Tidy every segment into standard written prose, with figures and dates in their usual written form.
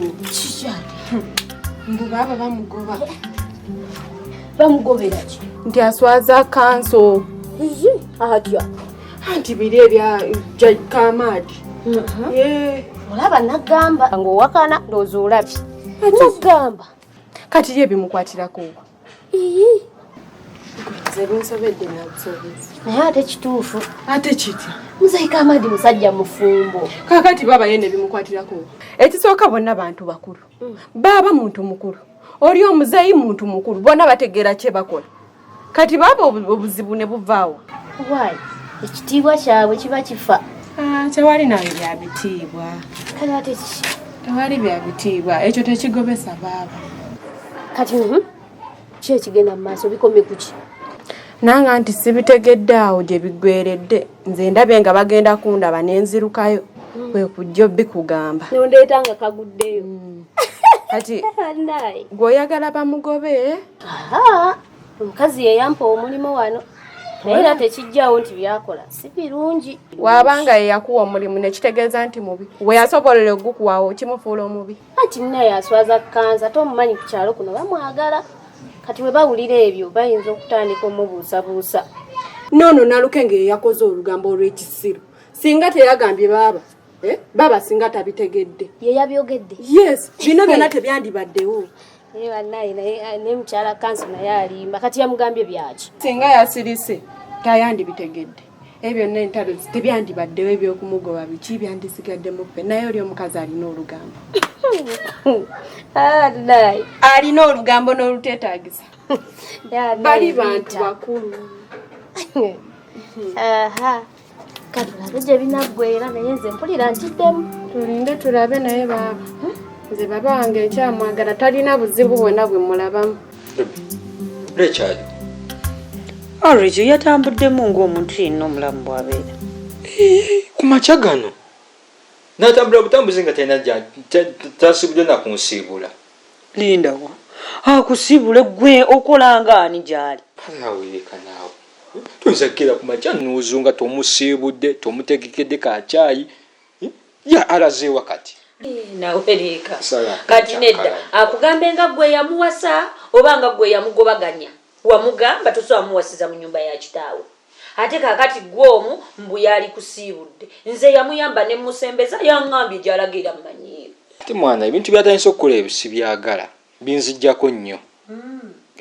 Obuzibu. Kikyali. Mbu baaba bamugoba. Bamugobera ki? Nti aswaza kanso. Atya? Anti biri ebya Kamaadi. Olaba nagamba ng'owakana ndowooza olabye. Nagamba. Kati ye bimukwatirako wa? Iyi. Nze binsobedde nabusobozi. Naye ate kituufu. Ate kitya? Muzeeyi Kamadi musajja mufumbo. Kaakati baaba ye ne bimukwatirako. Ekisooka bonna bantu bakulu. Baaba muntu mukulu. Oli omuzeeyi muntu mukulu. Bonna bategeera kye bakola. Kati baaba obuzibu ne buvaawo. Why? Ekitiibwa kyabwe kiba kifa. Tewali nawe bya bitiibwa. Kale ate kiki? Tewali bya bitiibwa. Ekyo tekigobesa baaba. Kati ki ekigenda mu maaso bikomye ku ki? Nanga nti sibitegedde awo gye biggweredde. Nze ndabye nga bagenda kundaba ne nzirukayo. Kwe kujja bikugamba. Nondeeta nga kaguddeyo. Kati gw'oyagala bamugobe? Omukazi ye yampa omulimu wano. Naye era tekijjaawo nti byakola si birungi. Waabanga ye yakuwa omulimu ne kitegeeza nti mubi. We yasobolera ogukuwawo kimufuula omubi. Anti munnaye aswaza kkansa ate omumanyi ku kyalo kuno bamwagala. Kati bwe bawulira ebyo bayinza okutandika omubuusabuusa. Noono Nalukenge ye yakoze olugambo olw'ekisiru. Singa teyagambye baaba. Baaba singa tabitegedde. Ye yabyogedde. Yes, bino byonna tebyandibaddewo. Naye bannaye naye mukyala kanso naye alimba. Kati yamugambye byaki? Singa yasirise tayandibitegedde. Ebyo byonna entalo tebyandibaddewo eby'okumugoba biki byandisigadde mu ffe. Naye oli omukazi alina olugambo. Alina olugambo n'oluteetaagisa. Bali bantu bakulu. Katulabe gye binaggweera naye nze mpulira ntiddemu. Tulinde tulabe naye baaba. Nze baba wange nkyamwagala talina buzibu bwonna bwe mulabamu. Richard. Richard yatambuddemu ng'omuntu yenna omulamu bw'abeera. Ku makya gano n'atambula butambuzi nga talina tasiibudde na kunsiibula. Lindawo akusiibule ggwe okola ng'ani gy'ali? Naawe leka naawe. Tuyinza kukeera ku makya n'ozu nga tomusiibudde, tomutegekedde ka caayi. Ya alazeewa kati. Nawe leka. Kati nedda akugambe nga ggwe yamuwasa oba nga ggwe yamugobaganya. Wamugamba tosobola muwasiza mu nnyumba ya kitaawe. Ate kaakati ggwe omu mbu yali kusiibudde. Nze yamuyamba ne musembeza yaŋŋambye gy'alaga era mmanyiiyo. Ate mwana ebintu by'atandise okukola ebyo sibyagala binzijjako nnyo.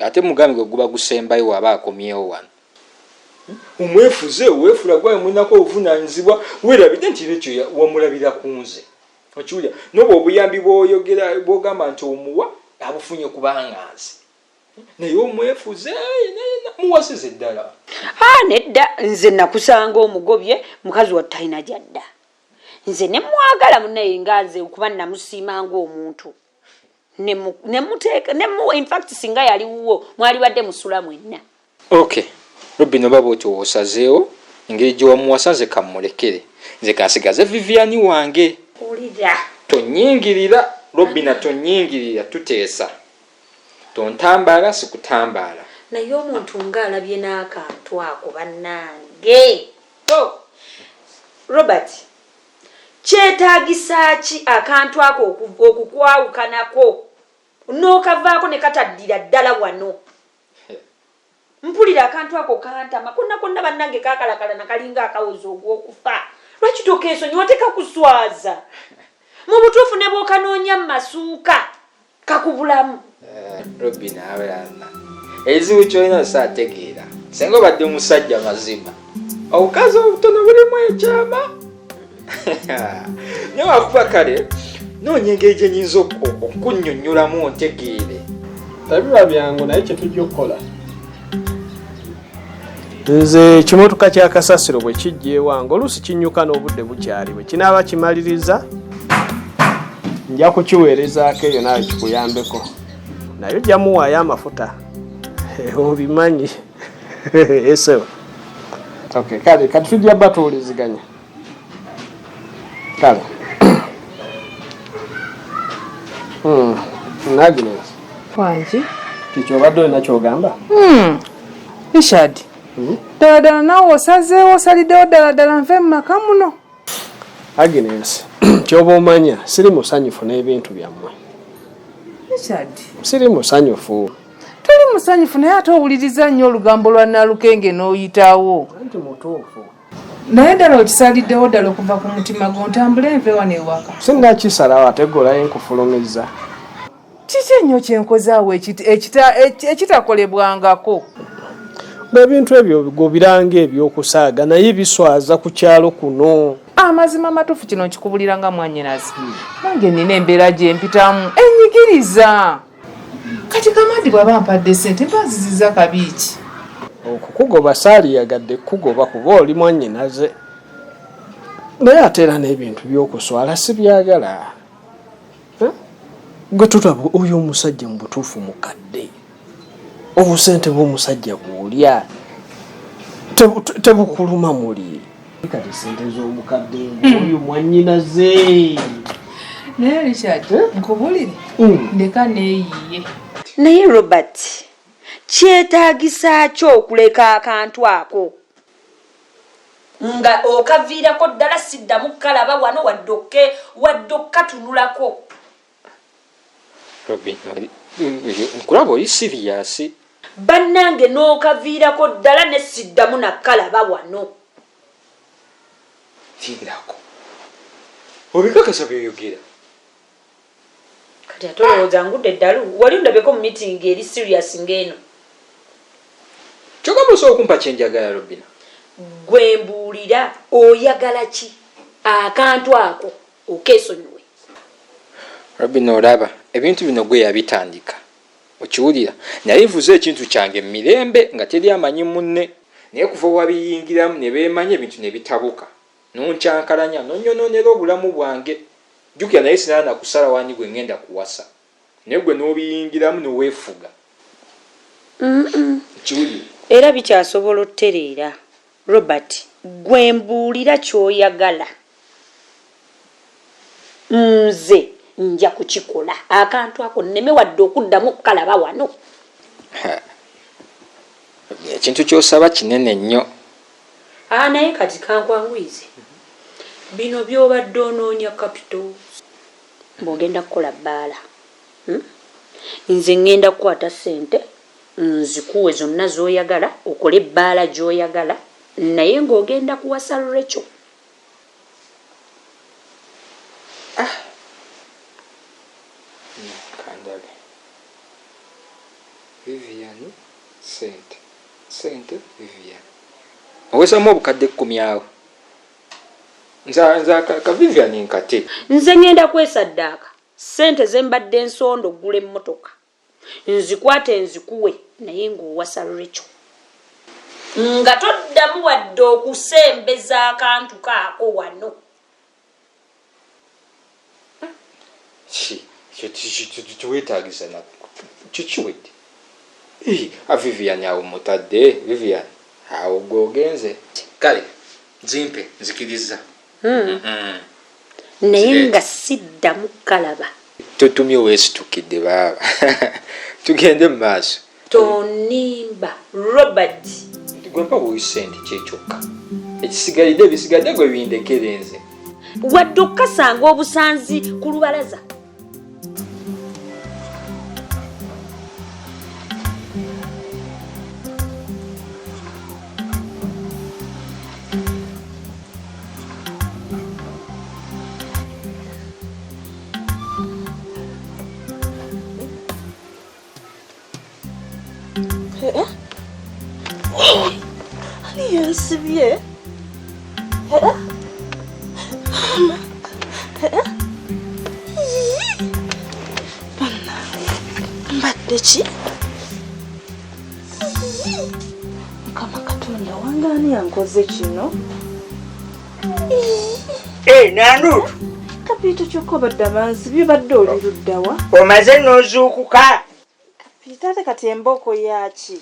Ate mugambe gwe guba gusembayo waba akomyewo wano. Omwefuze weefula gwawe mulinako obuvunaanyizibwa weerabidde nti ekyo wamulabira ku nze. Okiwulira n'obwo obuyambi bw'oyogera bw'ogamba nti omuwa abufunye kubanga nze. Naye omwefuze muwasize ddala. Nedda nze nakusanga omugobye mukazi wattu talina gy'adda. Nze ne mwagala munnaye nga nze kuba namusiima ng'omuntu. In fact singa yali wuwo mwalibadde musula mwenna. Okay. Robin oba bw'otyo w'osazeewo engeri gye wamuwasa nze kammulekere. Nze kansigaze Vivian wange. Wulira. Tonnyingirira Robina tonnyingirira tuteesa. Tontambaala sikutambaala. Naye omuntu ng'alabye n'akantu ako bannange. Oh. Robert, kyetaagisa ki akantu ako okukwawukanako n'okavaako ne kataddira ddala wano? Mpulira akantu ako kantama konna konna bannange kaakalakala na kalinga akawoza ogw'okufa. Lwaki tokeesonyiwa tekakuswaza? Mu butuufu ne bw'okanoonya mu masuuka kakubulamu. Robin abalala ekizibu ky'olina osaategeera singa obadde musajja mazima obukazi obutono bulimu ekyama. Naye wakuba kale noonya engeri gye nnyinza okunnyonnyolamu ontegeere. Tebiba byangu naye kye tujja okukola. Nze ekimotoka kya kasasiro bwe kijja ewange oluusi kinnyuka n'obudde bukyali bwe kinaaba kimaliriza nja kukiweerezaako eyo naawe kikuyambeko naye ojja muwaayo amafuta obimanyi esewa. Okay, kale kati tujja batuwuliziganya. Kale. Agnes. Wangi. Kiki obadde olina ky'ogamba? Richard. Ddala ddala naawe osazeewo osaliddewo ddala ddala nve mu maka muno. Agnes. Kyoba omanya siri musanyufu n'ebintu byammwe. Richard, Siri musanyufu. Toli musanyufu naye ate owuliriza nnyo olugambo lwa Nalukenge n'oyitawo. Anti mutuufu. Naye ddala okisaliddewo ddala okuva ku mutima gwo ntambule nve wano ewaka. Sinnakisalawo ate golayo nkufulumizza. Kiki ennyo kye nkoze awo ekitakolebwangako? Ebintu ebyo gobiranga eby'okusaaga naye biswaza ku kyalo kuno. Amazima amatuufu kino nkikubulira nga mwannyinaze. Nange nnina embeera gye mpitamu enyigiriza. Kati Kamadi bw'aba ampadde ssente mba nzizizza kabi ki? Okukugoba saaliyagadde kukugoba kuba oli mwannyinaze. Naye ate era n'ebintu by'okuswala sibyagala. Gwe tulaba oyo omusajja mu butuufu mukadde. Obusente bw'omusajja bw'olya tebukuluma muli. Kati ssente z'omukadde ng'oyo mwannyinaze. Naye Richard, nkubulire, ndeka neeyiye. Naye Robert, kyetaagisa ki okuleka akantu ako nga okaviirako ddala? Siddamu kukalaba wano wadde okukatunulako. Robin, nkulaba oli serious. Bannange n'okaviirako ddala ne siddamu nakalaba wano. Lindako. Obikakasa by'oyogera. Kati ate olowooza ngudde eddalu? Wali ondabeko mu meeting eri serious ng'eno? Kyokka musobola okumpa kye njagala, Robina. Gwe mbuulira oyagala ki? Akantu ako okeesonyiwe. Robina, olaba ebintu bino gwe yabitandika. Okiwulira? Naye nvuze ekintu kyange mu mirembe nga teri amanyi munne. Naye kuva wabiyingiramu ne beemanya ebintu ne bitabuka. N'onkyankalanya n'onnyonoonera obulamu bwange. Jjukira naye sinaba na kusalawo ani gwe ŋŋenda kuwasa. Naye gwe n'obiyingiramu ne weefuga. Okiwulira? Era bikyasobola otereera. Robert, gwe mbuulira ky'oyagala. Nze nja kukikola. Akantu ako nneme wadde okuddamu okukalaba wano. Ekintu ky'osaba kinene nnyo. Naye kati kankwanguyize. Bino by'obadde onoonya capital. Bw'ogenda kukola bbaala. Nze ŋŋenda kukwata ssente nzikuwe zonna z'oyagala okole ebbaala gy'oyagala naye ng'ogenda kuwasa Rachel. Kandabe. Vivian ssente. Ssente Vivian. Owesamu obukadde 10 awo. Nza ka Vivian nkate. Nze ŋŋenda kwesaddaaka. Ssente ze mbadde nsonda oggula emmotoka. Nzikwate nzikuwe naye ng'owasa Rachel. Nga toddamu wadde okusembeza akantu kaako wano. Kiweetaagisa na kikiwedde. Vivian awo mutadde. Vivian awo gwe ogenze. Kale nzimpe nzikiriza. Naye nga siddamu kalaba. Totumye weesitukidde baaba. Tugende mu maaso. Tonimba Robert. Gwe mpa buwi ssente kye kyokka. Ekisigalidde ebisigadde gwe bindekere nze. Wadde okukasanga obusanzi ku lubalaza. Ani yansibye? Mama. Bannange, mbadde ki? Mukama Katonda wange ani yankoze kino? Nandutu. Kapiito kyokka obadde abansibye badde oli luddawa? Omaze n'ozuukuka? Kapiito kati embooko yaaki?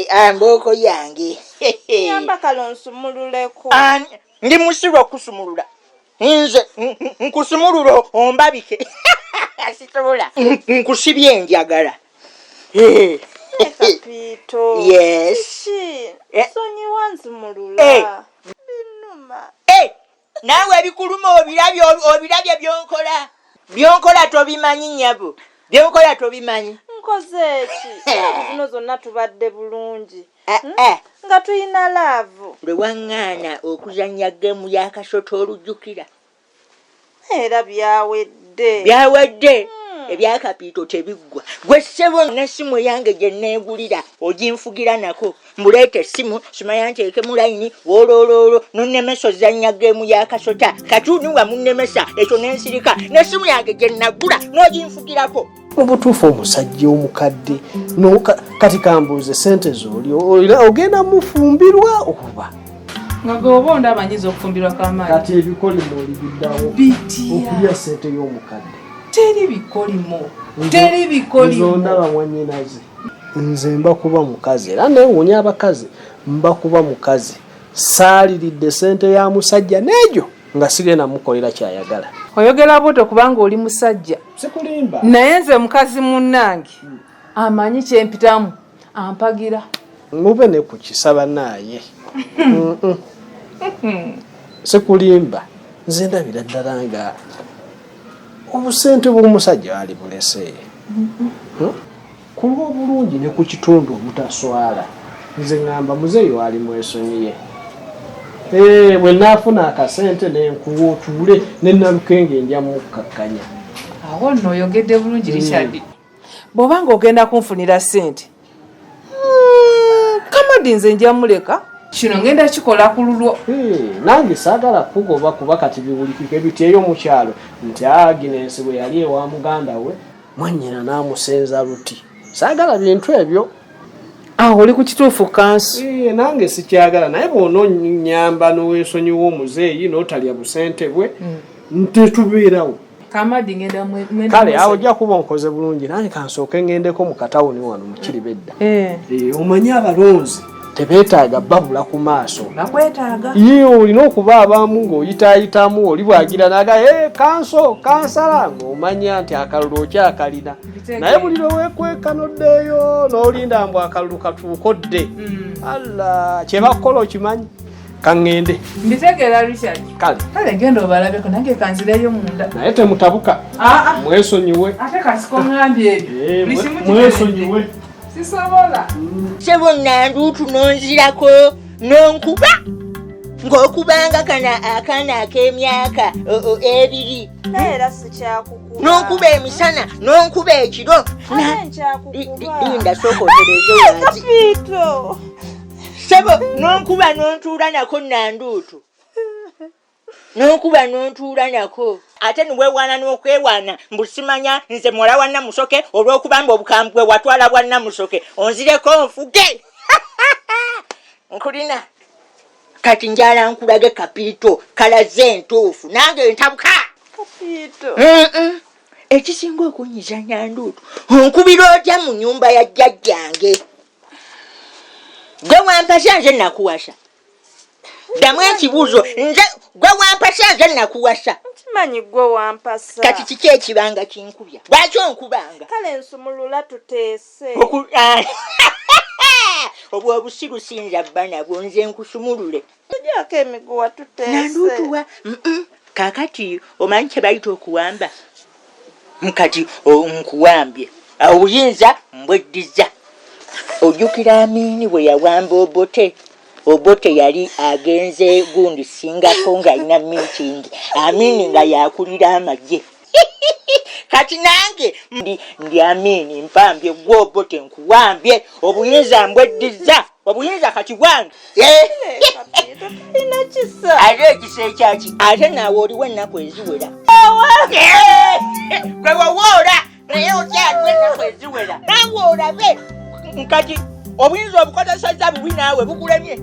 Embooko yange. Nyamba kalo nsumululeko. Ndi musiru okusumulula. Nze nkusumulula ombabike. Sisobola. Nkusibye njagala. Kapiito. Yes. Sonyiwa nsumulula. Binuma. Naawe ebikuluma obirabye, obirabye byonkola. Byonkola tobimanyi nnyabo. Byonkola tobimanyi. Nkoze ki? Ennaku zino zonna tubadde bulungi. Eh, eh. Nga tulina laavu. Lwe waŋŋaana okuzannya ggeemu y'akasota olujjukira? Era byawedde. Byawedde? Ebyakapiito tebiggwa. Gwe ssebo n'essimu eyange gye nneegulira oginfugira nako. Mbuleeta essimu simanya nteeke mu layini woolooloolo n'onnemesa ozannya ggeemu y'akasota. Kati wamunnemesa ekyo ne nsirika n'essimu yange gye nnagula n'oginfugirako. Mu butuufu omusajja omukadde kati kambuuze sente z'oli ogenda mufumbirwa oba? Nga gwe oba ondaba nyinza okufumbirwa kamaanyi. Kati ebikolimo olibiddawo okulya sente y'omukadde. Teri bikolimo. Teri bikolimo. Nze ondaba mwannyinaze. Nze mba kuba mukazi era neewuunya abakazi mba kuba mukazi. Saaliridde sente ya musajja n'egyo nga sigenda mukolera kyayagala. Oyogera bw'otyo kubanga oli musajja. Sikulimba. Naye nze mukazi munnange amanyi kye mpitamu ampagira. Mube ne ku kisa bannaaye. Sikulimba. Nze ndabira ddala nga obusente bw'omusajja ali bulese. Ku lw'obulungi ne ku kitundu obutaswala nze ŋŋamba muzeeyi waali mwesonyiye. Bwe naafuna akasente ne nkuwa otuule ne Nalukenge nja mukkakkanya. Awo nno oyogedde bulungi Richard. Bw'oba ng'ogenda kunfunira ssente, Kamadi nze nja muleka. Kino ngenda kikola ku lulwo. Nange saagala kugoba kuba kati biwulikike bitya eyo mu kyalo nti Agnes bwe yali ewa muganda we mwannyina n'amusenza luti. Saagala bintu ebyo. Awo oli ku kituufu kansu. Nange sikyagala naye bw'onoonnyamba n'oweesonyiwa omuzeeyi n'otalya busente bwe ntetubeerawo. Kamadi ngenda Kale awo ojja kuba onkoze bulungi nange kansooke ngendeko mu katawuni wano mu Kiribedda. Omanyi abalonzi tebeetaaga babula ku maaso. Bakwetaaga. Ye olina okuba abamu ng'oyitaayitamu oli bw'agira n'aga kanso kansala ng'omanya nti akalulu okyakalina. Naye buli lwe weekweka n'oddeeyo n'olinda mbu akalulu katuukodde. Allah kye bakukola okimanyi. Kaŋŋende. Mbitegeera Richard. Kale. Kale genda obalabeko nange kanzireyo munda. Naye temutabuka. Mwesonyiwe. Ate kasiko ŋŋambye ebyo. Mwesonyiwe. Sisobola. Ssebo Nanduutu n'onzirako n'onkuba ng'okubanga kano akaana ak'emyaka 2. Naye era sikyakukuba. N'onkuba emisana n'onkuba ekiro. Ate nkyakukuba. Linda sooka otereeze wansi. Kapiito. Ssebo n'onkuba n'ontuula nako Nanduutu. N'onkuba n'ontuula nako. Ate niweewaana n'okwewaana mbu simanya nze muwala wa Namusoke olw'okuba mbu obukambwe watwala bwa Namusoke onzireko nfuge. Nkulina. Kati njala nkulage Kapiito kalaze entuufu nange ntabuka. Kapiito. Ekisinga okunyiza Nanduutu onkubira otya mu nnyumba ya jjajjange? Gwe wampasa nze nakuwasa. Ddamu ekibuuzo nze gwe wampasa nze nakuwasa. Nkimanyi gwe wampasa. Kati kiki ekibanga kinkubya? Lwaki onkubanga? Kale nsumulula tuteese. Obwo obusiru siyinza bba nabwo nze nkusumulule. Tugyako emiguwa tuteese. Nanduutuwa. Kaakati omanyi kye bayita okuwamba? Kati nkuwambye. Obuyinza mbweddiza. Ojjukira Amini bwe yawamba Obote? Obote yali agenze gundi Singapore ng'alina meeting. Amini nga yakulira amagye. Kati nange ndi Amini mpambye gwe Obote nkuwambye. Obuyinza mbweddiza. Obuyinza kati bwange. Tolina kisa. Ate ekisa ekyaki? Ate naawe oliwo ennaku eziwera. Gwe wawoola naye okyaliwo ennaku eziwera. Naawe olabe kati obuyinza obukozesezza bubi naawe bukulemye.